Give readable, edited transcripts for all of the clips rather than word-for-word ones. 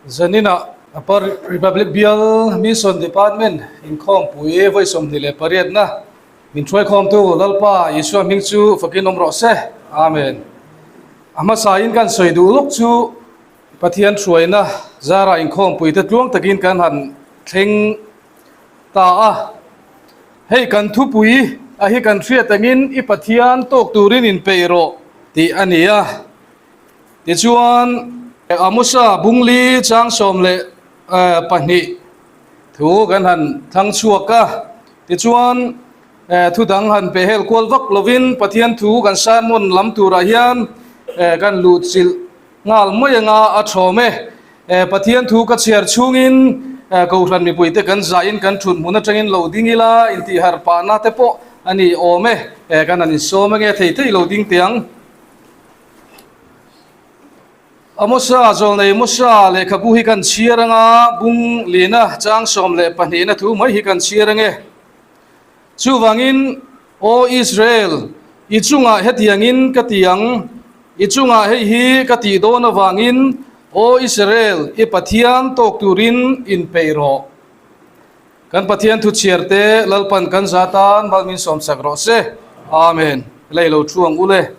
Zaninah Upper Republic Bial Mission Department inkhawmpui vawi 28na min hruaikhawmtu Lalpa Isua hming chu fakin awm rawh se. Amen. A hmasain kan sawi duh lawk chu Pathian hruaina zara inkhawmpui te tluang takin kan han thleng ta a. Hei kan thupui a hi kan hriat angin i Pathian tawk turin inpeih rawh tih a ni a. Tichuan, Amosa bungli chang 12 thu kan han thlang chhuak a. Tichuan, thu dang han pe hel kual vak lovin Pathian thu kan sermon lam turah hian kan luhchilh nghal mai anga a thawm e. Pathian thu ka chhiar chhungin Kohhran mipuite kan zahin kan thut hmun atangin lo ding ila intihharh pahna te pawh a ni awm e. Kan han insawm ange thei thei lo ding teh ang. Amosa zawlnei Musa lehkhabu hi kan chhiar anga bung lina chang 12na thu mai hi kan chhiar ange. Chuvangin, Aw Israel, i chungah hetiangin ka ti ang, i chungah hei hi ka tih dawn avangin, Aw Israel, i Pathian tawk turin inpeih rawh. Kan Pathian thu chhiar te Lalpan kan za tan mal min sawmsak rawh se. Amen. Lei lo thu ang u le.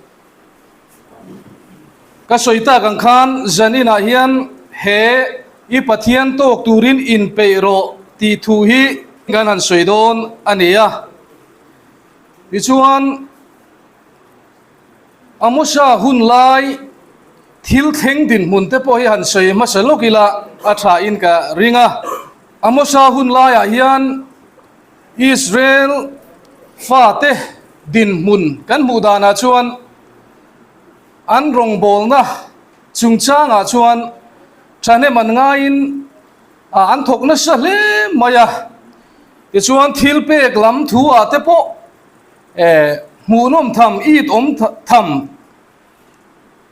Ka sawi tak ang khan zaninah hian he i Pathian tawk turin inpeih rawh tih thu hi kan han sawi dawn a ni a. Tichuan, Amosa hun lai thil thleng dinhmun te pawh hi han sawi hmasa lawk ila a thain ka ring a. Amosa hun laiah hian Israel fate dinhmun kan hmuh danah chuan an rawngbawlna chungchangah chuan thahnem an ngaiin an thawk nasa hle mai a. Tichuan thilpek lam thu ah te pawh hmuhnawm tham, it awm tham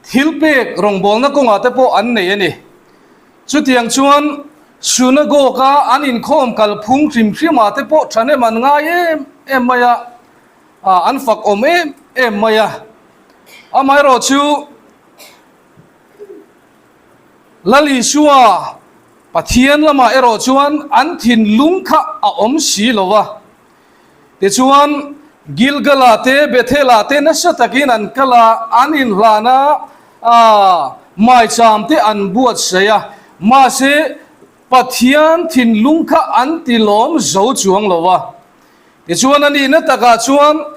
Thilpek rawngbawlna kawngah te pawh an nei a ni. Chutiang chuan Synagogue-a an inkhawm kalphung hrim hrimah te pawh thahnem an ngai em em mai a, an fak awm em em mai a. Amaherawh chu Lal Isua Pathian lamah erawh chuan an thinlung kha a awm si lo va. Tichuan, Gilgal-ah te, Bethel-ah te nasa takin an kal a, an inhlan a, maicham te an buatsaih a. Mahse, Pathian thinlung kha an ti lawm zo chuang lo a. Tichuan, a nihna takah chuan,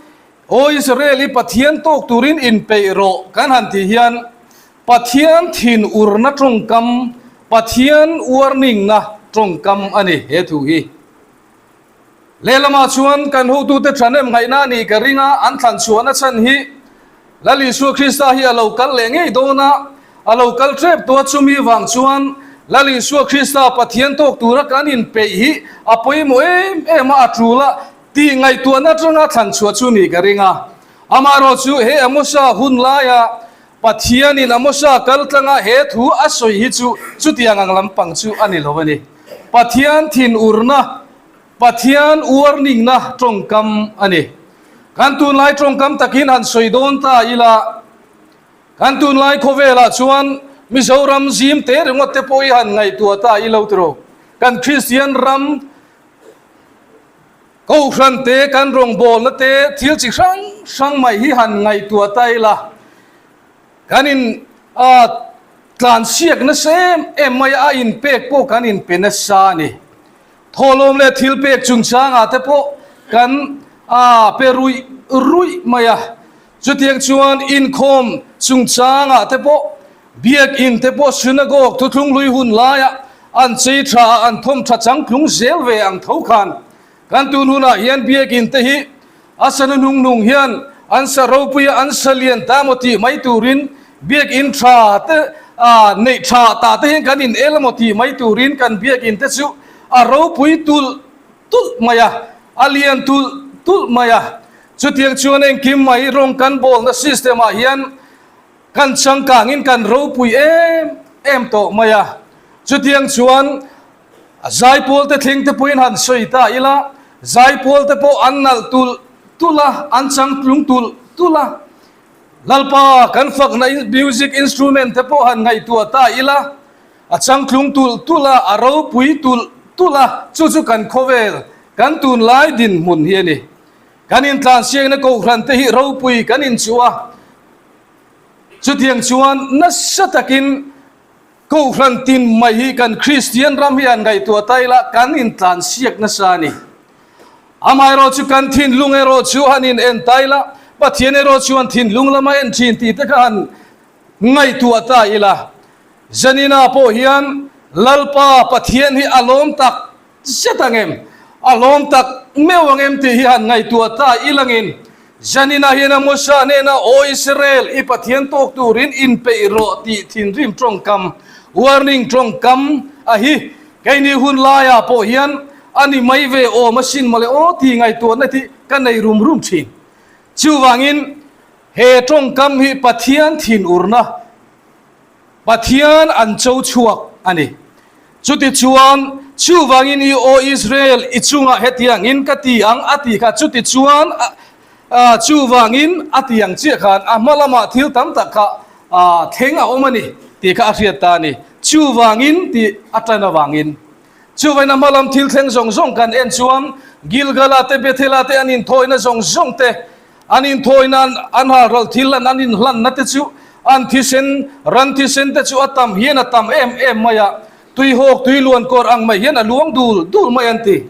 Aw Israel, i Pathian tawk turin inpeih rawh kan han tih hian, Pathian thinurna tawngkam, Pathian warning-na tawngkam a ni he thu hi. Lehlamah chuan kan hotute thahnem ngaihna a nih ka ring a, an thlan chhuahna chhan hi Lal Isua Krista hi a lo kal leh ngei dawn a, a lo kal tep tawh a, chumi vang chuan Lal Isua Krista Pathian tawk tura kan inpeih hi a pawimawh em em a, a tul a tih ngaihtuahna atanga thlan chhuah chu nih ka ring a. Amaherawhchu he Amosa hun laia Pathianin Amosa kal tlanga he thu a sawi hi chu chutiang ang lampang chu a ni lo a ni. Pathian thinurna, Pathian warning-na tawngkam a ni. Kan tunlai tawngkam takin han sawi dawn ta ila, kan tunlai khawvelah chuan Mizoram zim te ringawt te pawh hi han ngaihtuah ta ilo tiraw? Kan Kristian ram Kohhran te, kan rawngbawlna te, thil chi hrang hrang mai hi han ngaihtuah ta ila, kan in tlansiak nasa em em mai a, a inpek pawh kan inpe nasa a ni. Thawhlawm leh thilpek chungchangah te pawh kan pe ruih ruih mai a, chutiang chuan inkhawm chungchangah te pawh, biakin te pawh synagogue thuthlung hlui hun laia an chei tha a, an thawm tha changtlung zel ve ang tho khan kan tun hunah hian biakin te hi A sa hnuhnung nung hian an sa ropui a, an sa lian ta emaw tih mai turin biakinn tha te neih tha tah te hian kan in el emaw tih mai turin kan biakinn te chu a ropui tulh tulh mai a, a lian tulh tulh mai a. Chutiang chuan engkim mai rawng kan bawlna system ah hian kan changkangin kan ropui em em tawh mai a. Chutiang chuan A zaipawl te thleng te pawhin han sawi ta ila, zaipawl te pawh an nalh tulh tulh a, an changtlung tulh tulh a. Lalpa kan fakna music instrument te pawh han ngaihtuah ta ila, A changtlung tulh tulh a, a ropui tulh tulh a, chu chu kan khawvel, kan tunlai dinhmun hi a ni. Kan intlansiakna kohhran te hi ropui kan inchuh a, chutiang chuan nasa takin kohhran tin mai hi kan Kristian ram hi han ngaihtuah ta ila kan intlansiak nasa a ni. Amaherawh chu kan thinlung erawh chu han in en ta ila, Pathian erawh chuan thinlung lama en thin tih te kha han ngaihtuah ta ila. Zanina pawh hian Lalpa Pathian hi a lawm tak zet ang em? A lawm tak meuh ang em tih hi han ngaihtuah ta ilangin Zanina hian Amosa hnena Aw Israel, i Pathian tawk turin inpeih rawh tih thinrim tawngkam, warning tawngkam, a hi keini hun laiah pawh hian a ni mai ve awm asin mawle aw tih ngaihtuahna hi ka nei rum rum thin. Chuvangin he tawngkam hi Pathian thinurna Pathian an cho chhuak a ni. Chutichuan, chuvangin i aw Israel, i chungah hetiangin ka ti ang a ti kha. Chutichuan, chuvangin a ti ang chiah khan a hma lamah thil tam tak kha thleng a awm a ni tih kha a hriat ta a ni. Chuvangin tih a tan avangin. Chuvangin a hma lam thil thleng zawng zawng kan en chuan Gilgala te, Bethela te an inthawina zawng zawng te, An inthawi nan an halral thil an an inhlanna te chu an thisen, ran thisen te chu a tam hian a tam em em mai a, tuihawk tui luan kawr ang mai hian a luang dul dul mai an ti.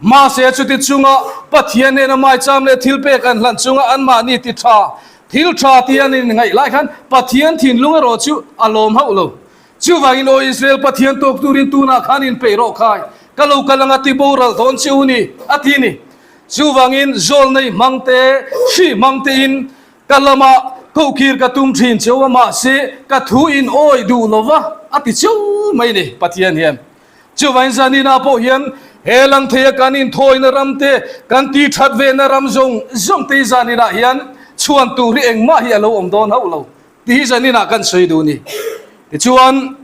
Mahse chuti chunga Pathian hnena maicham leh thilpek an hlan chunga anmahni ti tha, thil tha ti an inngaih lai khan Pathian thinlung erawh chu a lawm hauh lo. Chuvangin aw Israel Pathian tawk turin tunah khan inpeih rawh khai, ka lo kal anga ti boral dawn che u ni, a ti ni. Chuvangin zawlnei hmang te, hri hmang tein ka lamah kohkir ka tum thin cheu a, mahse ka thu in awi duh lo va, a ti cheu mai ni Pathian hian. Chuvangin zaninah pawh hian he lang theia kan inthawina ram te, kan ti that vena ram zawng zawng te hi zaninah hian chhuan tur hi engmah hi a lo awm dawn hauh lo tih hi zaninah kan sawi duh ni. Tichuan.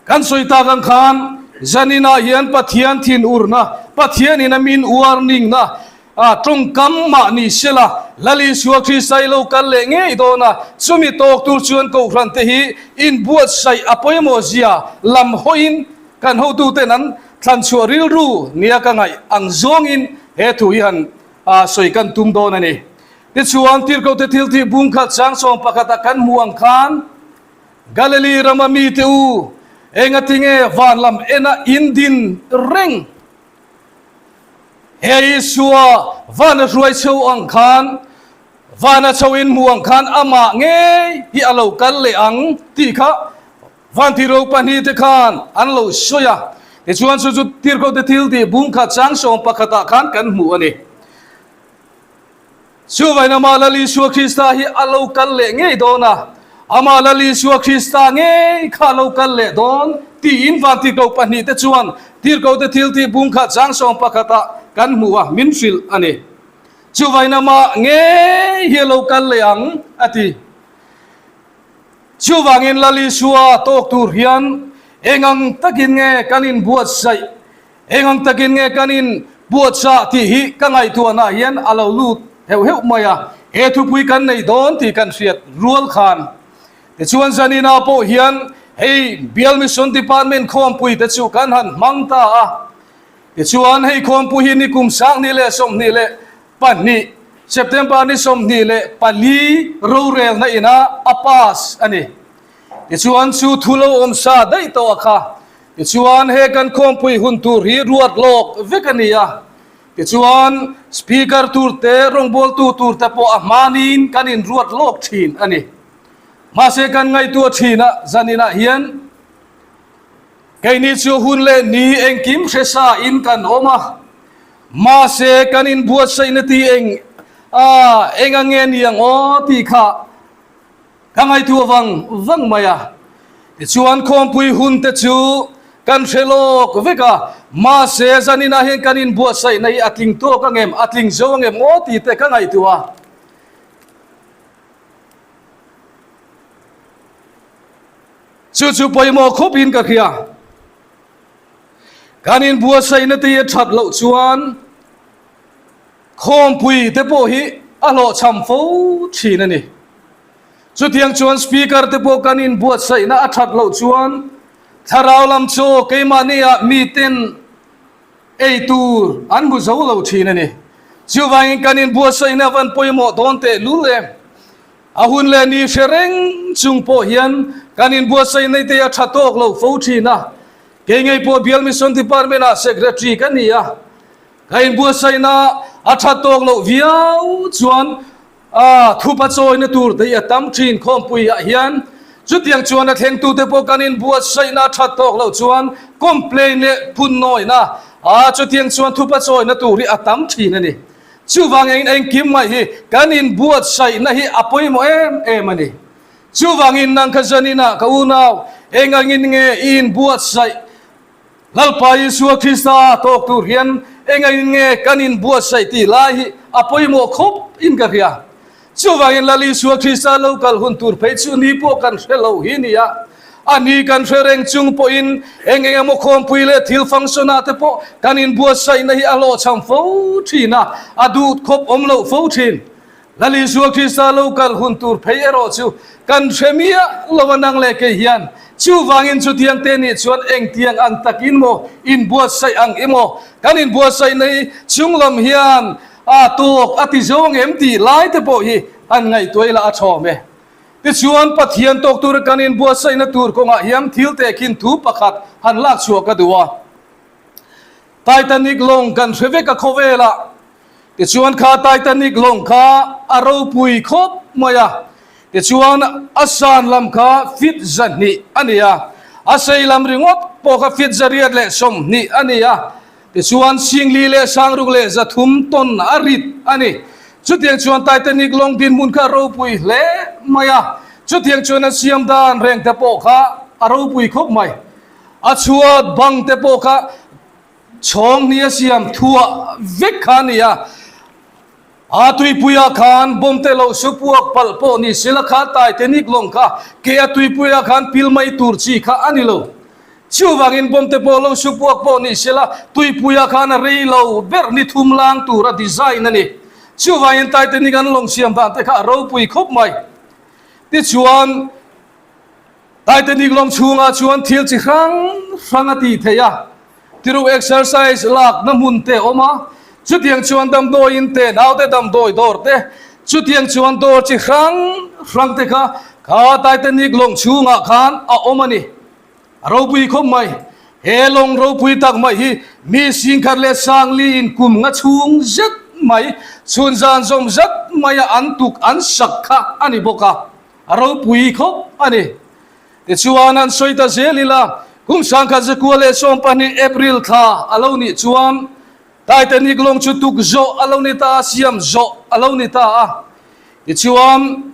Kan sawi tak ang khan zaninah hian Pathian thinurna, Pathianin a min warning-na tawngkam mah ni sela, Lal Isua Krista i lo kal leh ngei dawn a, chumi tawk tur chuan Kohhran te hi inbuatsaih a pawimawh zia lam hawiin kan hotuten an thlanchhuah rilru nia ka ngaih ang zawngin he thu hi han sawi kan tum dawn a ni. Tichuan, Tirhkohte thiltih bungkhat changchawm pakhata kan hmuh ang khan, Galili rama mite u, engati nge van lam ena in din reng? He Isua vana hruai chho ang khan, vana chho in hmu ang khan amah ngei hi a lo kal leh ang tih kha Vantiro pahnihte khan an lo sawi a. Tichuan chu chu Tirhkohte thil tih bungkhat chang sawm pakhatah khan kan hmu a ni. Chuvain amah Lal Isua Krista hi a lo kal leh ngei dawn a, amah Lal Isua Krista ngei kha a lo kal leh dawn tiin vantirhkoh pahnihte chuan tirhkohte thiltih bungkhat changsawm pakhatah kan hmu a, min hrilh a ni. Chuvain amah ngei hi a lo kal leh ang, a ti. Chuvangin Lal Isua tawk tur hian eng ang takin nge kan inbuatsaih Eng ang takin nge kan in buatsa tih hi ka ngaihtuahna hian a lo lut heuh heuh mai a, he thupui kan nei dawn tih kan hriat rual khan. Tichuan zaninah pawh hian hei Bial Mission Department khawmpui te chu kan han hmang ta a. Tichuan hei khawmpui hi nikum 2022 September ni 24 rorelna inah a pass a ni. Tichuan chu thu lo awm sa daih tawh a kha. Tichuan he kan khawmpui hun tur hi ruat lawk vek a ni a. Tichuan Speaker tur te, rawngbawltu tur te pawh a hmanin kan inruat lawk thin a ni. Mahse kan ngaihtuah thin a, zaninah hian keini chu hun leh ni engkim hre sa in kan awm a. Mahse kan inbuatsaihna ti eng a eng ang nge ni ang aw tih kha Ka ngaihtuah vang vang mai a, tichuan khawmpui hun te chu kan hre lawk vek a, mahse zaninah hian kan inbuatsaihna hi a tling tawk ang em, a tling zo ang em aw tih te ka ngaihtuah a. Chu chu pawimawh khawpin ka hria. Kan inbuatsaihna te hi a that loh chuan khawmpui te pawh hi a hlawhchham fo thin a ni. Chutiang chuan Speaker te pawh kan inbuatsaihna a that loh chuan thlarau lam chu keimahniah miten ei tur an hmu zo lo thin a ni. Chuvangin kan inbuatsaihna van pawimawh dawn teh lul em. A hun leh ni hre reng chung pawh hian kan inbuatsaihna te a tha tawk lo fo thin a. Kei ngei pawh Bial Mission Department ah Secretary ka ni a. Ka inbuatsaihna a that tawk loh viau chuan a thupa chawina tur te hi a tam thin khawmpui ah hian chutiang chuan a thlengtute pawh kan inbuatsaihna a that tawk loh chuan complain leh phunnawina a chutiang chuan thupa chawina tur hi a tam thin a ni. Chuvang engin engkim mai hi kan inbuatsaihna hi a pawimawh em em a ni. Chuvangin nang kha zaninah ka unau engangin nge i inbuatsaih? Lalpa Isua Krista tawk tur hian engangin nge kan inbuatsaih tih lai hi a pawimawh khawp in ka hria. Chuvangin Lal Isua Krista lo kal hun tur phei chu ni pawh kan hre lo hi nia. A ni kan hre reng chung pawhin eng eng emaw khawmpui leh thil function ah te pawh kan inbuatsaihna hi a hlawhchham fo thin a, a duh khawp awm loh fo thin. Lal Isua Krista lo kal hun tur phei erawh chu kan hre miah lo a nang leh kei hian. Chuvangin chutiang te nih chuan engtiang ang takin maw inbuatsaih ang i maw? Kan inbuatsaihna hi chunglam hian a tawk a ti zo ang em tih lai te pawh hi han ngaihtuah ila a thawm e. Tichuan Pathian tawk tura kan inbuatsaihna tur kawngah hian thil tehkhin thu pakhat han lak chhuah ka duh a. Titanic lawng kan hre vek a khawvelah. Tichuan kha Titanic lawng kha a ropui khawp mai a, tichuan a san lam kha feet 200 a ni a, a sei lam ringawt pawh kha feet 120 a ni a, tichuan 4,603 ton a rit a ni. Chutiang chuan Titanic lawng dinhmun kha a ropui hle mai a, chutiang chuan a siam dan reng te pawh kha a ropui khawp mai. A chhuat bang te pawh kha Chhawng hnih a siam thuah vek kha a ni a, a tuipuiah khan bomb te lo su puak palh pawh ni sela kha Titanic lawng kha ke a tuipuiah khan pil mai tur chi kha a ni lo. Chuvangin bomb te pawh lo su puak pawh ni sela tuipuiah khan a rei lo ber ni thum lang tura design a ni. Chuvangin Titanic an lawng siam dan te kha a ropui khawp mai. Tichuan. Titanic lawng chhungah chuan thil chi hrang hrang a tih theih a, tiru exercise lakna hmun te a awm a, chutiang chuan damdawiin te, naute damdawi dawr te, chutiang chuan dawr chi hrang hrang te kha kha Titanic lawng chhungah khan a awm a ni. A ropui khawp mai. He lawng ropui tak mai hi mi singkhat leh sangli in kum nga chhung zet mai, chhun zan zawm zat maia an tuk an sak kha a ni bawk a. A ropui khawp a ni. Tichuan an sawi ta zel ila, kum 1912 April thla a lo nih chuan Titanic lawng chu tuk zawh a lo ni ta a, siam zawh a lo ni ta a. Tichuan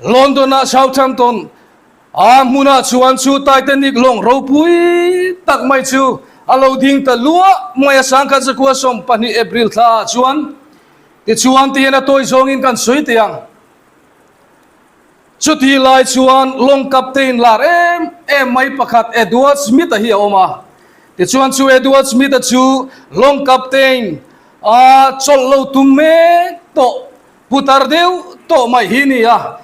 London-ah Southampton a hmunah chuan chu Titanic lawng ropui tak mai chu a lo ding ta luah mai a, 1912 April thla ah chuan. Tichuan tihian a tawi zawngin kan sawi teh ang. Chutih lai chuan lawng captain lar em em mai pakhat Edward Smith-a hi a awm a. Tichuan chu Edward Smith-a chu lawng captain a chawlh lo tum mek tawh, putar deuh tawh mai hi ni a.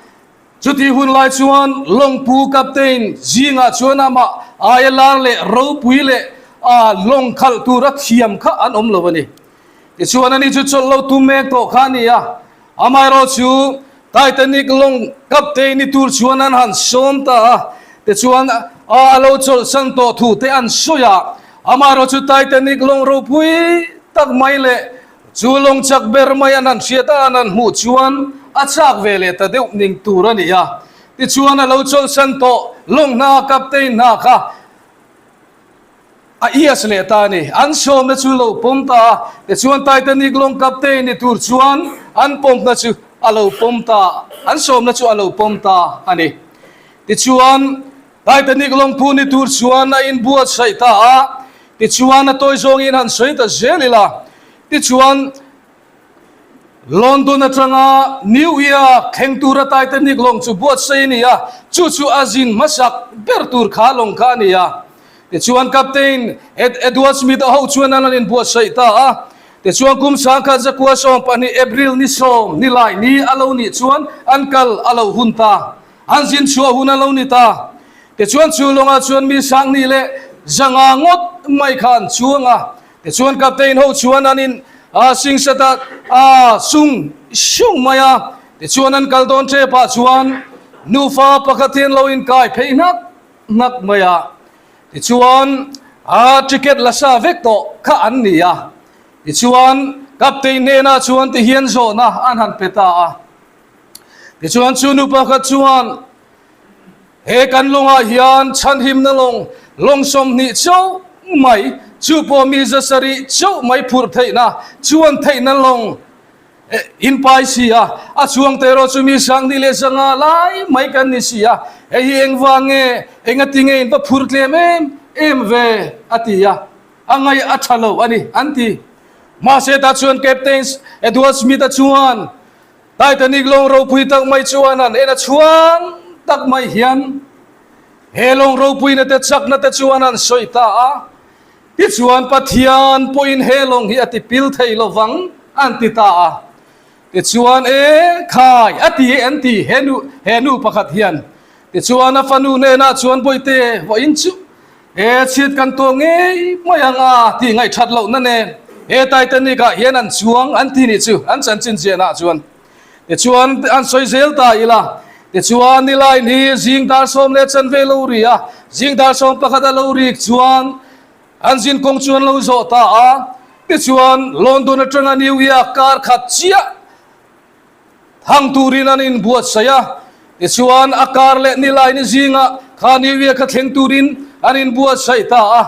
Chutih hun lai chuan lawng pu captain zingah chuan amah aia lar leh ropui leh a lawng khalh tura thiam kha an awm lo a ni. Tichuan ani chu chawlh lo tum mek tawh kha a ni a, amaherawh chu Titanic lawng captain ni tur chuan an han sawm ta a, tichuan a lo chawlhsan tawh thu te an sawi a, amaherawh chu Titanic lawng ropui tak mai leh chu lawng chak ber mai an han hriat a, an han hmuh chuan a chak ve leh ta deuh ning tur a ni a, tichuan a lo chawlhsan tawh lawng hna captain hna kha A ias leh ta a ni. An sawmna chu lo pawm ta a, tichuan Titanic lawng captain ni tur chuan an pawmna chu a lo pawm ta, an sawmna chu a lo pawm ta a ni. Tichuan Titanic lawng pu ni tur chuan a inbuatsaih ta a, tichuan a tawi zawngin han sawi ta zel ila, tichuan London atanga New York thleng tura Titanic lawng chu buatsaih a ni a, chu chu a zin hmasak ber tur kha lawng kha a ni a. Tichuan Captain Ed Edward Smith a ho chuan an han inbuatsaih ta a. Tichuan kum 1912 April ni sawm ni lai ni a lo nih chuan an kal a lo hun ta. An zin chhuah hun a lo ni ta. Tichuan chu lawngah chuan mi 2000 leh 500 ngawt mai kha an chuang a. Tichuan Captain ho chuan an in singset a a sung sung mai a. Tichuan an kal dawn tep ah chuan nufa pakhat hian lo inkai phei hnak hnak mai a. Tichuan a ticket la sa vek tawh kha an ni a. Tichuan Captain hnenah chuan tihian zawhna an han pe ta a. Tichuan chu nu pakhat chuan He kan lawngah hian chhanhimna lawng, lawng 20 chauh mai, chu pawh mi 700 chauh mai phurh theihna, chuan theihna lawng in pai si a, a chuang te erawh chu mi 25 leh 500 lai mai kan ni si a, hei hi engvang nge, engati nge in va phur tlem em em ve? a ti a, a ngaih a tha lo a ni, an ti. Mahse tah chuan Captain Edward Smith-a chuan, Titanic lawng ropui tak mai chuan an en a chhuang tak mai hian he lawng ropuina te chakna te chuan an sawi ta a, tichuan Pathian pawhin he lawng hi a ti pil thei lovang an ti ta a, tichuan e khai a ti e an ti he nu he nu pakhat hian tichuan a fanu hnenah chuan bawihte vawiin chu He chhiat kan tuah ngei mai ang a tih ngaihthat lohna nen he Titanic ah hian an chuang an ti nih chu an chanchin ziahna ah chuan. Tichuan an sawi zel ta ila, tichuan nilai ni zing dar sawm leh chanve lo ri a, zing dar sawm pakhat a lo rik chuan an zin kawng chu an lo zawh ta a, tichuan London atanga New York kar khat chiah Thang turin an inbuatsaih a, tichuan a kar leh nilai ni zingah kha New Year kha thleng turin an inbuatsaih ta a.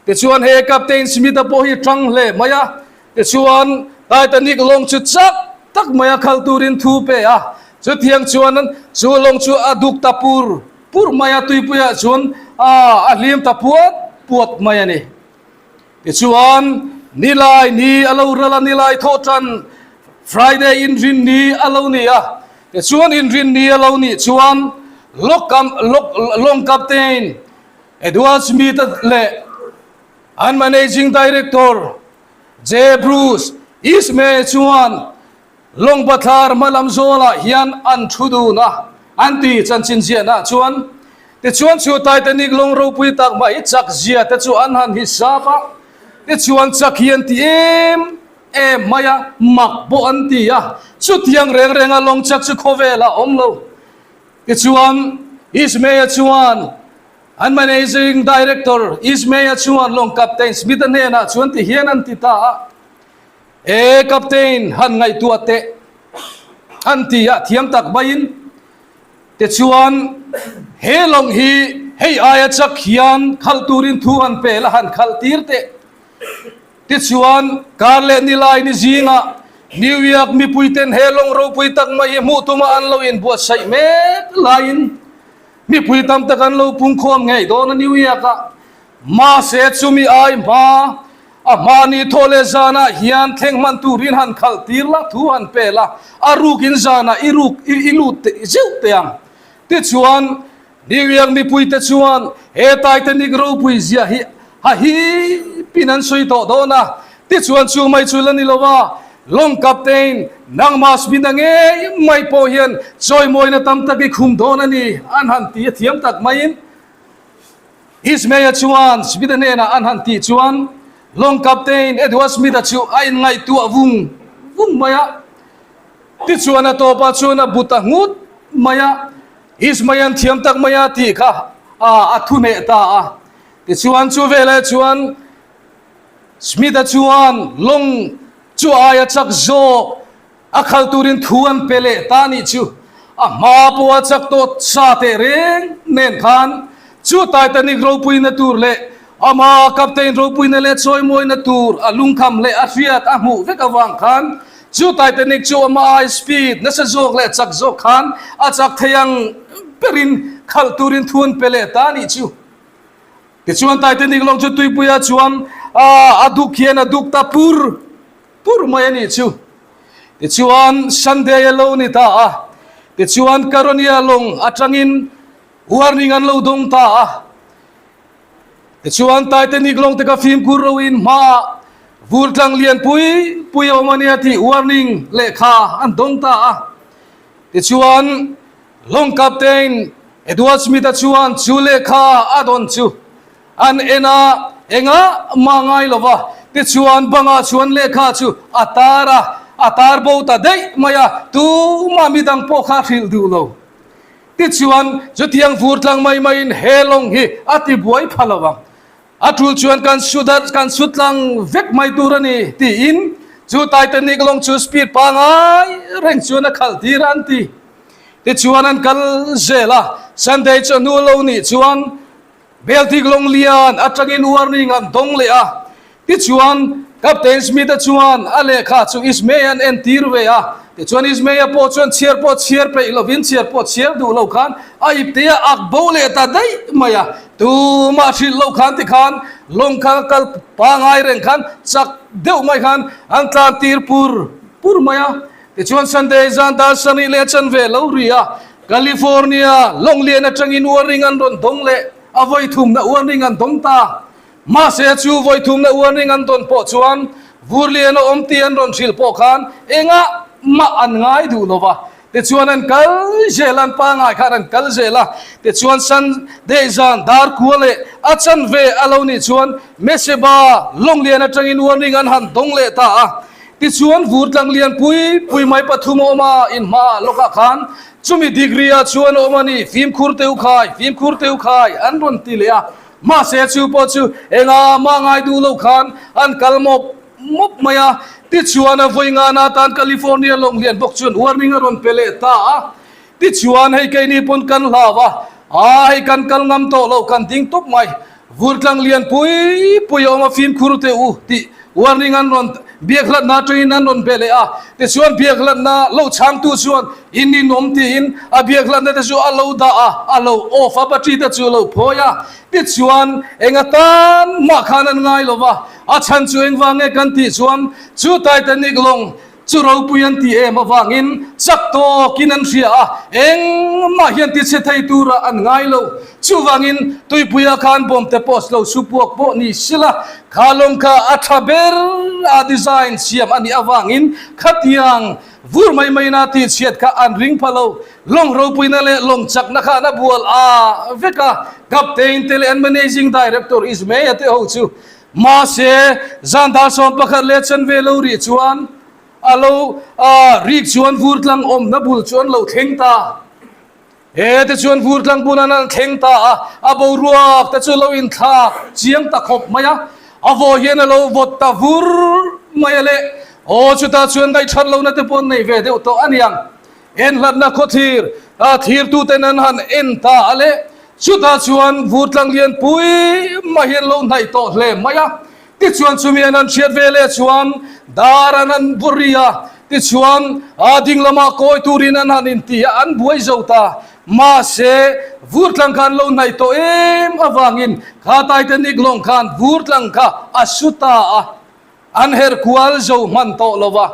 Tichuan he Captain Smith-a pawh hi tang hle mai a, tichuan Titanic lawng chu chak tak mai a khal turin thu pe a. Chutiang chuan chu lawng chu a duk ta pur pur mai a, tuipuiah chuan a hlim ta puat puat mai a ni. Tichuan, Nilai ni a lo ral a, Nilai thawhtan, Friday, inrin ni a lo ni a. Tichuan, inrin ni a lo nih chuan Lawng Captain Edward Smith-a leh an Managing Director J. Bruce Ismay chuan Lawng bathlar hma lam zawlah hian an thu dun a, an ti chanchin ziahna chuan. Tichuan chu Titanic lawng ropui tak mai chak zia te chu an han hisap a, tichuan chak hi an ti em em mai a, mak pawh an ti a, chutiang reng renga lawng chak chu khawvelah a awm lo. Tichuan Ismay-a chuan an Managing Director Ismay-a chuan lawng Captain Smith-a hnenah chuan ti hian an ti ta a. E Captain, han ngaihtuah teh an ti a, thiam tak maiin. Tichuan, he lawng hi hei aia chak hian khalh turin thu han pe la, han khalh tir teh. Tichuan, kar leh nilai ni zingah New York mipuiten he lawng ropui tak mai hi hmuh tuma an lo inbuatsaih mek laiin mipui tam tak an lo pungkhawm ngei dawn a New York-ah. Mahse, chumi ai hma a hmani thaw leh zanah hian thleng hman turin han khalh tir la, thu han pe la, a rukin zanah i ruk i lut zeuh teh ang. Tichuan, New York mipuite chuan he Titanic ropui ziah hi ha hipin an sawi tawh dawn a. Tichuan, chu mai chu la ni lo a, Lawng Captain nangmah Smith-a ngei mai pawh hian chawimawina tam tak i khum dawn a ni, an han ti a thiam tak maiin. Ismay-a chuan Smith-a hnenah an han tih chuan Lawng Captain Edward Smith-a chu a inngaihtuah vung vung mai a. Tichuan a tawpah chuan a bu ta nghut mai a, Ismay-a'n thiam tak mai a tih kha a thu hneh ta a. Tichuan chu veleh chuan Smith-a chuan lawng chu aia chak zawk A khal turin thu an pe leh ta nih chu a hma pawha chak tawh sa teh reng nen khan chu Titanic ropuina tur leh ama Captain ropuina leh chawimawina tur a lungkham leh a hriat a hmuh vek avang khan chu Titanic chu ama ai speed nasa zawk leh chak zawk khan a chak thei ang berin khalh turin thu an pe leh ta nih chu. Tichuan Titanic lawng chu tuipuia chuan a duk hian a duk ta pur Pur mai a nih chu. Tichuan Sunday a lo ni ta a, tichuan Karonia lawng atangin warning an lo dawng ta a. Tichuan Titanic lawng te ka fimkhur roin hmaah. Vur tlang lian pui pui a awm a nia tih warning lehkha an dawng ta a. Tichuan, lawng captain Edward Smith-a chuan chu lehkha a dawn chu an en a, engah mah ngai lo va. Tichuan, bangah chuan lehkha chu a tar a, a tar bo ta daih mai a, tumah midang pawh kha a hrilh duh lo. Tichuan, chutiang vur tlang mai maiin he lawng hi a ti buai pha lo ang. A tul chuan kan su darh, kan su tlang vek mai tur a ni, tiin chu Titanic lawng chu speed pangai reng chuan a khalh tir a an ti. Tichuan an kal zel a, Sunday chawhnu lo nih chuan Baltic lawng lian atangin warning an dawng leh a. Tichuan, Captain Smith-a chuan a lehkha chu Ismay an entir ve a. Tichuan Ismay-a pawh chuan chhiar pawh chhiar peih lovin chhiar pawh chhiar duh lo khan a ipte a ak bo leh ta daih mai a. Tumah hrilh lo khan tikhan lawng kha kal pangai reng khan chak deuh mai khan an tlan tir pur pur mai a. Tichuan Sunday zan dar sarih leh a chanve lo ri a, California lawng lian atangin warning an rawn dawng leh a vawi thumna warning an dawng ta. Mahse chu vawi thumna warning an dawn pawh chuan vur lian a awm tih an rawn hrilh pawh khan engah mah an ngai duh lo va. Tichuan an kal zel a, an pangai khan an kal zel a. Tichuan Sunday zan dar kua leh a chanve a lo nih chuan Meseba lawng lian atangin warning an han dawng leh ta a. Tichuan vur tlang lian pui pui mai pathum a awm a, in hmaah lawkah khan chumi degree ah chuan a awm a ni, fimkhur teu khai, fimkhur teu khai an rawn ti leh a. Mahse chu pawh chu enga mah ngai duh lo khan an kal mawp mawp mai a. Tichuan a vawi ngana atan California lawng lian bawk chuan warning a rawn pe leh ta a. Tichuan hei keini pawn kan hlau a, aa hei kan kal ngam tawh lo kan ding tawp mai. Vur tlang lian pui pui a awm a fimkhur teh u tih warning an rawn biak hlatna atangin an rawn be leh a. Tichuan biak hlatna lo chhangtu chuan in ninawm tiin a biak hlatna te chu a lo dah a, a lo off a battery te chu a lo phawi a. Tichuan eng atan mah khan an ngai lo va, a chhan chu engvang nge kan tih chuan chu Titanic lawng Chu ropui an tih em avangin chak tawkin an hria a, engmah hian tichhe thei tura an ngai lo. Chuvangin tuipuia khan bawm te post lo su puak pawh ni sila, kha lawng kha a tha ber a design siam a nih avangin khatiang vur mai maina tihchhiat kha an ring pha lo. Lawng ropuina leh lawng chakna khan a bual a vek a, Captain te leh an Managing Director Ismaya te ho chu Mahse, zan dar 11 leh chanve lo rih chuan a lo rik chuan vur tlang awmna bul chu an lo thleng ta. He te chuan vur tlang bulah an thleng ta a, a boruak te chu lo inthlak chiang ta khawp mai a, a vaw hian a lo vawt ta vur mai a le. Aw, chutah chuan ngaihthat lohna te pawh an nei ve deuh tawh a niang. En hlatna khawthlir a thirtuten an han en ta a le, chutah chuan vur tlang lian pui mai hi an lo hnaih tawh hle mai a. Tichuan chumi an han hriat ve leh chuan dar an han bu ri a, tichuan a ding lamah kawi turin an han inti a, an buai zo ta. Mahse, vur tlang kha an lo hnaih tawh em avangin kha Titanic lawng khan vur tlang kha a su ta a. An herh kual zo hman tawh lo va,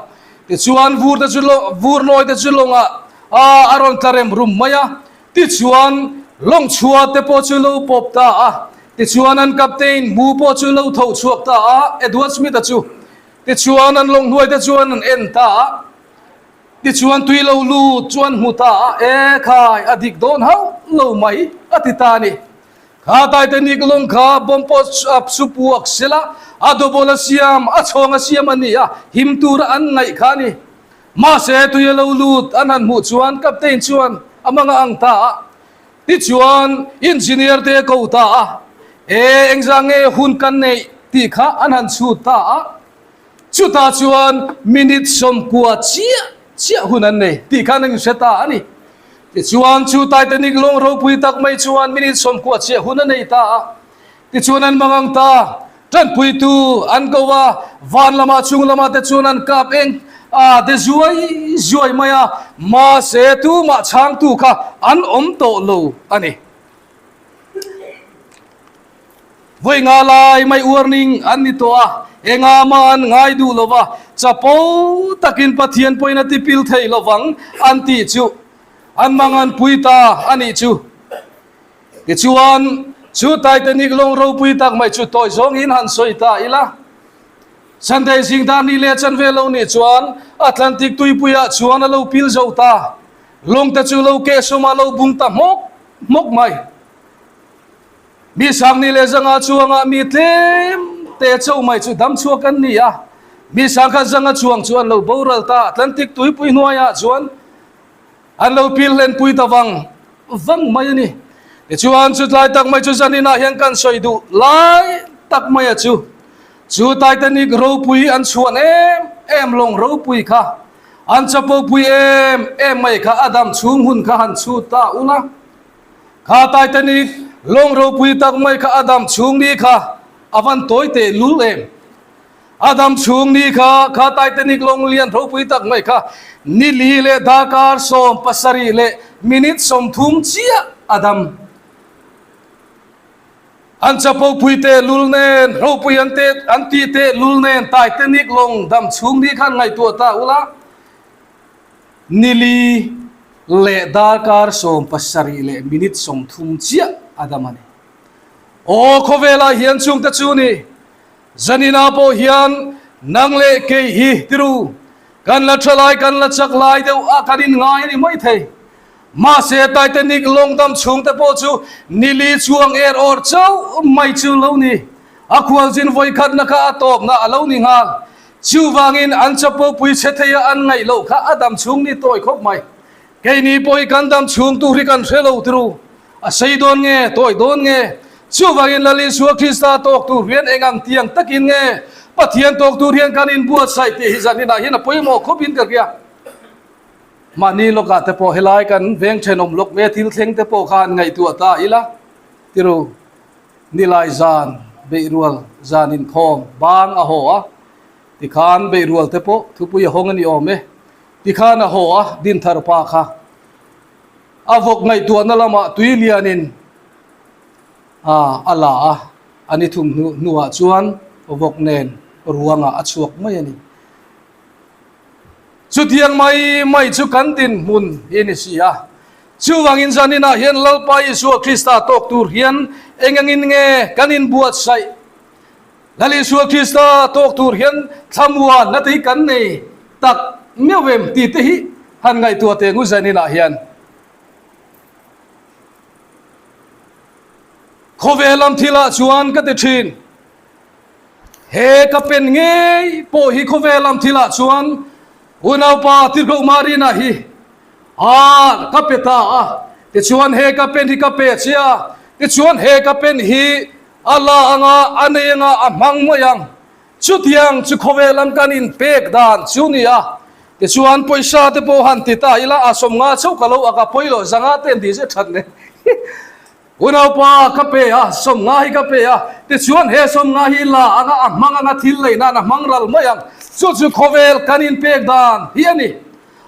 tichuan vur te chu vur nawi te chu lawngah a a rawn tla rem rum mai a, tichuan lawng chhuat te pawh chu lo pawp ta a, tichuan an captain mu pawh chu lo tho chhuak ta a, Edward Smith-a chu, tichuan an lawng hnuai te chuan an en ta a, tichuan tui lo lut chu an hmu ta a, E khai, a dik dawn hauh lo mai, a ti ta a ni. Kha Titanic lawng kha bomb pawh su puak sela, a double a siam, a chhawng a siam a ni a, him tura an ngaih kha a ni. Mahse, tui a lo lut an han hmuh chuan captain chuan a mang a ang ta a. Tichuan, engineer te a ko ta a, E, engzah nge hun kan neih tih kha an han chhut ta a. Chutah chuan minute 90 chiah chiah hun an nei tih khan an inhre ta a ni. Tichuan chu Titanic lawng ropui tak mai chuan minute 90 chiah hun a nei ta a. Tichuan an mangang ta, tanpuitu an ko a, van lamah chung lamah te chuan an kap eng a de zuai zuai mai a, mahse tumah chhangtu kha an awm tawh lo a ni. Vawi nga lai mai warning an ni tawh a, enga mah an ngai duh lo va, chapo takin Pathian pawhin a tipil thei lo vang an tih chu an mangan pui ta a nih chu. Tichuan, chu Titanic lawng ropui tak mai chu tawi zawngin han sawi ta ila. Sunday zing dar ni leh chanve lo nih chuan Atlantic tuipuiah chuan a lo pil zo ta. Lawngte chu lo kehsawm a lo bung ta hmawk hmawk mai. Mi sangni leh zanga chuangah mi tlem te cho mai chu dam chhuak an ni a. Mi sangkhat zanga chuang chu an lo boral ta. Atlantic tuipui hnuaiah chuan An lo pil hlenpui ta vang vang mai a ni. Tichuan, chutlai tak mai chu zaninah hian kan sawi duh lai tak mai a chu. Chu Titanic ropui an chhuan em em lawng ropui kha, an chapopui em em mai kha a dam chhung hun kha han chhut ta ula. Kha Titanic lawng ropui tak mai kha a dam chhung ni kha a van tawi teh lul em. A dam chhung ni kha, kha Titanic lawng lian ropui tak mai kha ni li leh darkar 70 leh minute 30 chiah a dam. An chapo pui teh lul nen, ropui an teh an tih teh lul nen Titanic lawng dam chhung ni khan ngaihtuah ta ula, ni li leh darkar 70 leh minute 30 chiah a dam a ni. Aw khawvelah hian chungte chu ni. Zanina pawh hian nang leh kei hi tiru, kan la tha lai, kan la chak lai deuh a kan inngai a ni mai thei. Mahse Titanic lawng dam chhungte pawh chu nili chuang er awr chauh mai chu lo ni. A khualzin vawikhatna kha a tawpna a lo ni nghal. Chuvangin an chapo pui chhe thei a an ngaih loh kha a dam chhung ni tawi khawp mai. Keini pawh hi kan dam chhung tur hi kan hre lo tiru. A sei dawn nge, tawi dawn nge? Chuvangin Lal Isua Krista tawk tur hian eng ang tiang takin nge Pathian tawk tur hian kan inbuatsaih tih hi zaninah hian a pawimawh khawpin ka hria. Mahni lawkah te pawh helai kan veng thenawm lawk nge thil thleng te pawh khan ngaihtuah ta ila tiru nilai zan beihrual zan inkhawm bang a haw a tikhan beihrual te pawh thupui a hawng a ni awm e tikhan a haw a dinthar pa kha A vawk ngaihtuahna lamah tui lianin a la a, a ni thum hnuah chuan vawk nen ruangah a chhuak mai a ni. Chutiang mai mai chu kan dinhmun hi ni si a. Chuvangin zaninah hian Lalpa Isua Krista tawk tur hian eng angin nge kan inbuatsaih? Lal Isua Krista tawk tur hian thlamuanna te hi kan nei tak meuh em tih te hi han ngaihtuah teh ngu zanin ah hian. Khawvel lam thil ah chuan ka ti thin. He ka pen ngei pawh hi khawvel lam thil ah chuan unaupa Tirhkoh Marina hi a ka pe ta a. Tichuan he ka pen hi ka pe che a, tichuan he ka pen hi A la anga, a nei anga, a hmang mai ang. Chutiang chu khawvel an kan inpek dan chu ni a. Tichuan pawisa te pawh han ti ta ila, a 50 chauh ka lo ak a, pawi loh zanga te an ti zet that nen. Unaupa ka pe a, 50 hi ka pe a, tichuan he 50 hi la anga, a hmang anga, thil lei nan a hmang ral mai ang. Chu chu khawvel kan inpek dan hi a ni.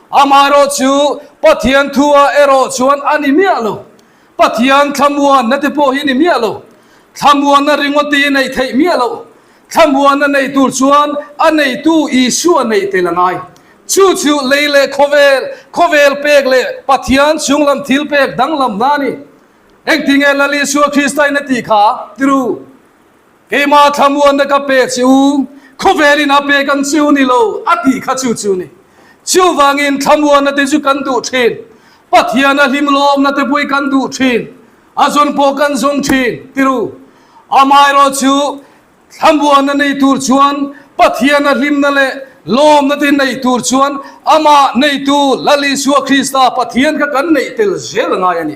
Amaherawhchu Pathian thua erawh chuan a ni miah lo. Pathian thlamuanna te pawh hi ni miah lo. Thlamuanna ringawt i neih theih miah lo. Thlamuanna nei tur chuan a neitu Isua neih tel a ngai. Chu chu lei leh khawvel, khawvel pek leh Pathian chunglam thil pek danglamna a ni. Engtinge Lal Isua Krista in a tih kha? Tiru. Keimah thlamuanna ka pe che u, khawvelin a pek ang che u ni lo, a tih kha chu chu ni. Chuvangin thlamuanna te chu kan duh thin, Pathian a hlimlawmna te pawh kan duh thin, a zawn pawh kan zawng thin, ti ru. Amaherawh chu thlamuanna nei tur chuan Pathian a hlimna leh lawmna te nei tur chuan amah neitu Lal Isua Krista Pathian kha kan neih tel zel a ngai a ni.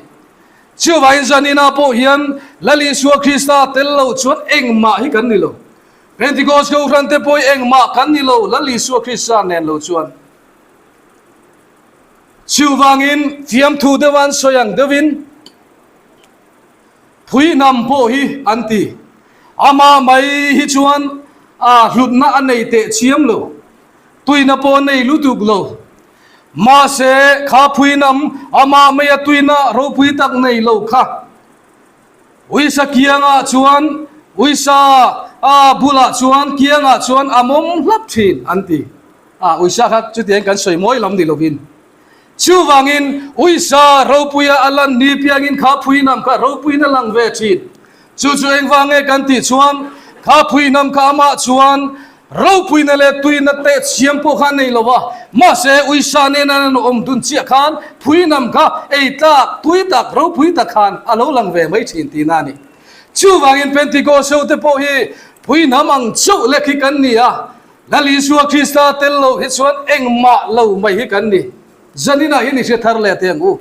Chuvangin zaninah pawh hian Lal Isua Krista tel lo chuan engmah hi kan ni lo. Pentecost Kohhran te pawh hi engmah kan ni lo Lal Isua Krista nen lo chuan. Chuvangin fiamthu deuh an sawi ang deuhin phui hnam pawh hi an ti. Amah mai hi chuan a hlutna a nei teh chiam lo. Tuina pawh a nei lutuk lo. Mahse, kha phuinam amah maia tuina ropui tak nei lo kha uisa kiangah chuan uisa a bulah chuan kiangah chuan a mawm hlap thin an ti. A, uisa kha chutiang kan sawi mawi lam ni lovin. Chuvangin uisa ropuia a lan ni piangin kha phuinam kha ropuiin a lang ve thin. Chu chu engvang nge kan tih chuan kha phuinam kha amah chuan. Ropuina leh tuina teh chhiam pawh kha a nei lo va, mahse uisa nena an awm dun chiah khan phuinam kha ei tlak, tui tak, ropui tak khan a lo lang ve mai thin tihna a ni. Chuvangin Pentecost ho te pawh hi phuinam ang chauh lek hi kan ni a, Lal Isua Krista tel lo hi chuan engmah lo mai hi kan ni. Zaninah hian i hre thar leh teh ang u.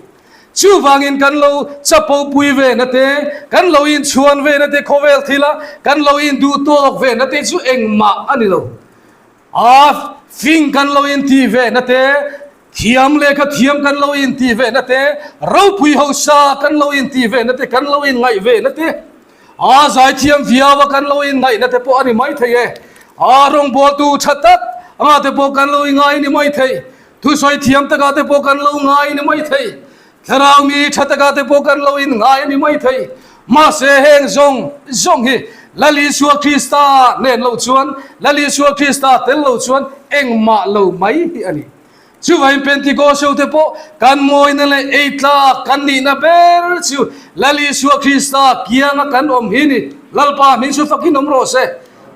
Chuvangin kan lo chapo pui ve na te, kan lo inchhuan ve na te, khawvel thila kan lo induh tawk ve na te chu engmah a ni lo. A fing kan lo intih ve na te, thiam lehkha thiam kan lo intih ve na te, ropui hausa kan lo intih ve na te, kan lo inngaih ve na te, a zaithiam viau a kan lo inngaih na te pawh a ni maithei e. A rawngbawltu tha tak anga te pawh kan lo ingai a ni maithei. Thusawi thiam takah te pawh kan lo ngai a ni mai thei. Thlarau mi tha takah te pawh kan lo in ngai a ni mai thei. Mahse heng zawng zawng hi Lal Isua Krista nen lo chuan, Lal Isua Krista tel lo chuan engmah lo mai hi a ni. Chuvangin Pentecost ho te pawh kan mawina leh ei tlak kan nihna ber chu Lal Isua Krista kianga kan awm hi ni. Lalpa hming chu fakin awm rawh se.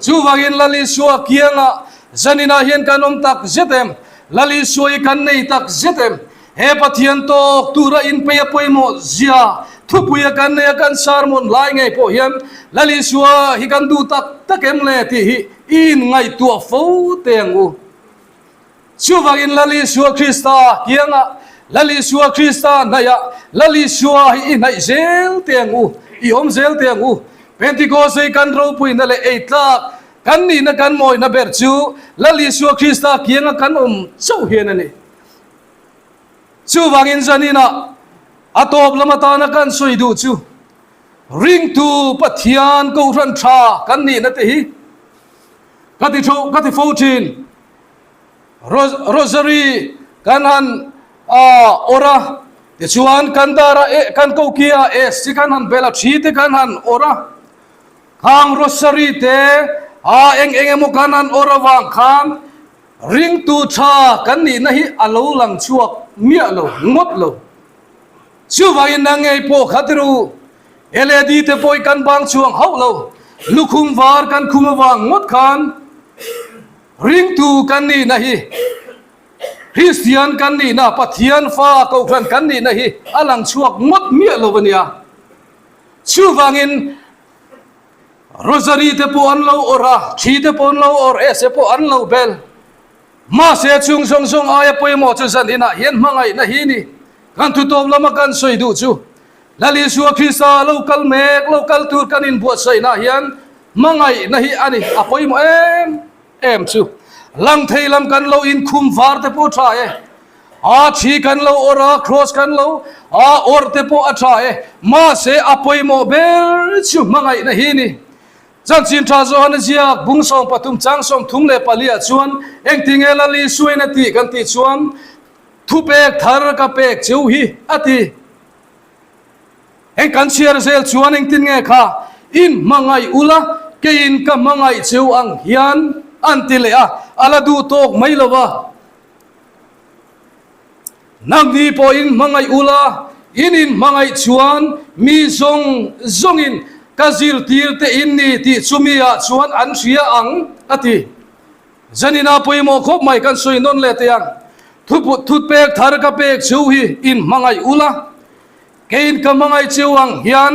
Chuvangin Lal Isua kianga zaninah hian kan awm tak zet em? Lal Isua hi kan nei tak zet em? He Pathian tawk tura inpei a pawimawh zia thupuia kan nei a kan sermon lai ngei pawh hian Lal Isua hi kan duh tak tak em le tih hi i inngaihtuah fo teh ang u. Chuvangin Lal Isua Krista kiangah, Lal Isua Krista hnaihah, Lal Isua hi i hnaih zel teh ang u, i awm zel teh ang u. Pentecost hi kan ropuina leh eitlak Kan nihna kan mawihna ber chu Lal Isua Krista kianga kan awm chauh hian a ni. Chuvangin zaninah a tawp lam atana kan sawi duh chu ringtu Pathian Kohhran tha kan nihna te hi ka ti tho ka ti fo thin. Rosary kan han awrh a, tichuan kan dara kan kokia S chi kan han bel a, thi te kan han awrh a. Khang rosary te a eng eng emaw kan an awrh avang khan ringtu tha kan nihna hi a lo lang chhuak miah lo ngawt lo. Chuvangin na ngei pawh kha ti ru, LAD te pawh hi kan bang chhuang hauh lo, lukhum var kan khum avang ngawt khan ringtu kan nihna hi Kristian kan nihna, Pathian fa Kohhran kan nihna hi a lang chhuak ngawt miah lo a nia. Chuvangin Rosary te pawh an lo awrh a, thi te pawh an lo awrh, ese pawh an lo bel. Mahse chung zawng zawng aia pawimawh chu zan inah hian hmangaihna hi ni. Kan thutawp lama kan sawi duh chu Lal Isua Krista lo kal mek, lo kal tur kan inbuatsaihnaah hian hmangaihna hi a ni, a pawimawh em em chu. Lang thei lam kan lo inkhum var te pawh tha e. A thi kan lo awrh a, cross kan lo a awrh te pawh a tha e. Mahse a pawimawh ber chu hmangaihna hi ni. Chanchin tha Johana ziak bung 13 chang 34 ah chuan engtinge Lal Isuain a tih kan tih chuan thupek thar ka pek cheu hi a ti. Heng kan chhiar zel chuan engtin nge kha in hmangaih ula keiin ka hmangaih cheu ang hian an ti leh a, a la duh tawk mai lo va. Nangni pawhin hmangaih ula, in inhmangaih chuan mi zawng zawngin ka zirtir te in ni tih chumi ah chuan an hria ang, a ti. Zanina pawimawh khawp mai kan sawi nawn leh teh ang. Thutpek thar ka pek cheu hi inhmangaih ula, keiin ka hmangaih cheu ang hian,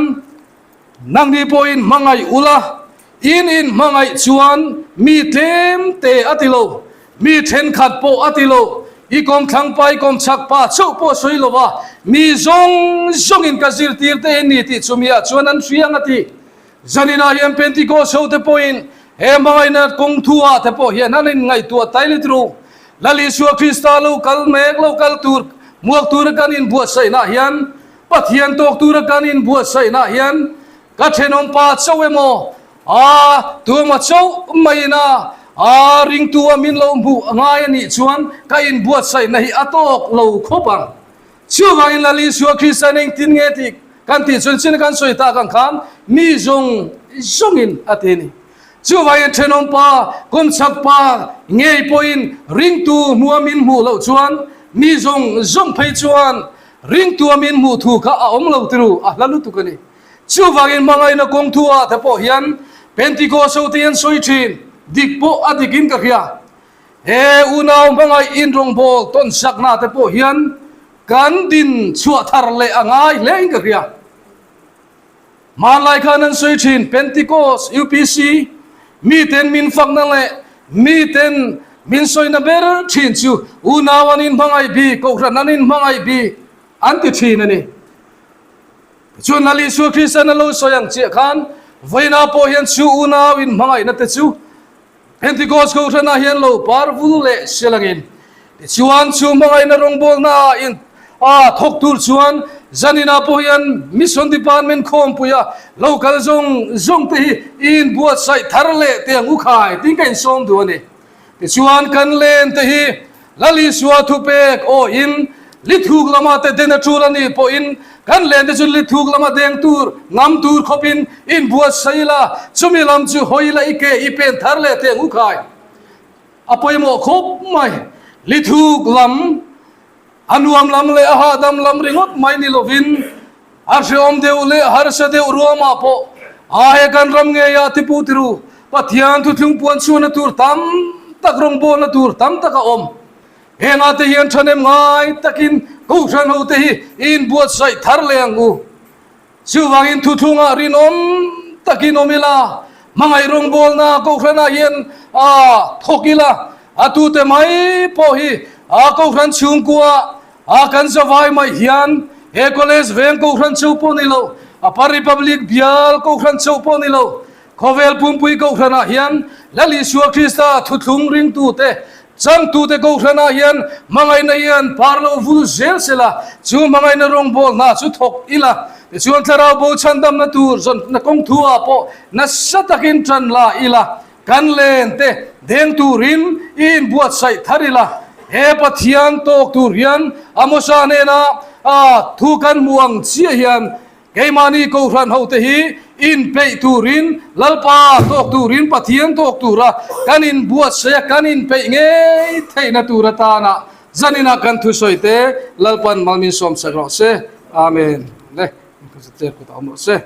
Nangni pawhin hmangaih ula, in in hmangaih chuan mi tlem te a ti lo, mi thenkhat pawh a ti lo, i kawmthlang pa, i kawmchhak pa chauh pawh sawi lo va, mi zawng zawngin ka zirtir te in ni tih chumi ah chuan an hriang a ti. Zaninah hian Pentecost ho te pawhin he hmangaihna kawng thu ah te pawh hian an inngaihtuah tai let ru. Lal Isua Krista lo kal mek lo kal tur hmuak tura kan inbuatsaihna hian Pathian tawk tura kan inbuatsaihnaah hian ka thenawm pa chauh emaw, a tuama chauh maiin a a ringtu a min lo hmuh a ngai a nih chuan ka inbuatsaihna hi a tawk lo khawp ang. Chuvangin Lal Isua Kristian engtin nge tih kan tih chuan chin kan sawi tak ang khan mi zawng zawngin a ti a ni. Chuvangin thenawm pa, kawmchhak pa ngei pawhin ringtu hmuha min hmuh loh chuan mi zawng zawng phei chuan Ringtua min hmuh thu kha a awm lo tiru, a hla lutuk a ni. Chuvangin hmangaihna kawng thu ah te pawh hian Pentecost ho te hian sawi thin. Dik pawh a dikin ka hria. He unau hmangaih inrawngbawl tawn sakna te pawh hian kan din chhuah thar leh a ngai hle in ka hria. Hmanlai khan an sawi thin Pentecost, UPC, miten min fakna leh miten min sawina ber thin chu unau an inhmangaih bik, kohhran an inhmangaih bik an ti thin a ni. Tichuan Lal Isua Krista'n a lo sawi ang chiah khan vawiinah pawh hian chu unau inhmangaihna te chu Pentecost kohhranah hian lo par vul leh sel angin, tichuan chu hmangaihna rawngbawlnaah in a thawk tur chuan zaninah pawh hian Mission Department khawmpuia lo kal zawng zawng te hi i inbuatsaih thar leh teh ang u khai tiin ka insawm duh a ni. Tichuan kan len te hi Lal Isua thupek awiin lithuk lama te den a tul a nih pawhin kan len te chu lithuk lama deng tur, ngam tur khawpin inbuatsaih ila, chumi lam chu hawi ila i ke i pen thar leh teh ang u khai. A pawimawh khawp mai. Lithuk lam A nuam lam leh a hahdam lam ringawt mai ni lovin a hreawm deuh leh harsa deuh ruamah pawh a he kan ram ngeia tipu tiru Pathian thuthlung puan chhuahna tur tam tak rawngbawlna tur tam tak a awm. Hengah te hian thahnem ngai takin Kohhran hote hi inbuatsaih thar leh ang u. Chuvangin thuthlungah rinawm takin awm ila, hmangaih rawngbawlna Kohhranah hian a thawk ila, a tute mai pawh hi a Kohhran chhungkua a kan zavai mai hian he College veng Kohhran chauh pawh ni lo, Upper Republic bial Kohhran chauh pawh ni lo, Khawvel pumpui Kohhranah hian Lal Isua Krista thuthlung ringtute, changtute Kohhranah hian hmangaihna hian par lo vul zel sela, chu hmangaihna rawngbâwl hna chu thawk ila, tichuan Thlarau bo chhandamna tur zawnna kawng thu-ah pawh nasa takin ṭan la ila, kan len te deng turin i inbuatsaih thar ila, he Pathian tawk tur hian Amosa hnena thu kan hmuh ang chiah hian Keimahni Kohhran hote hi inpeih turin, Lalpa tawk turin, Pathian tawk tura kan inbuatsaih a, kan inpeih ngei theihna tur atana zaninah kan thusawi te Lalpan mal min sawmsak rawh se. Amen. Le, in kut kutah awm rawh se.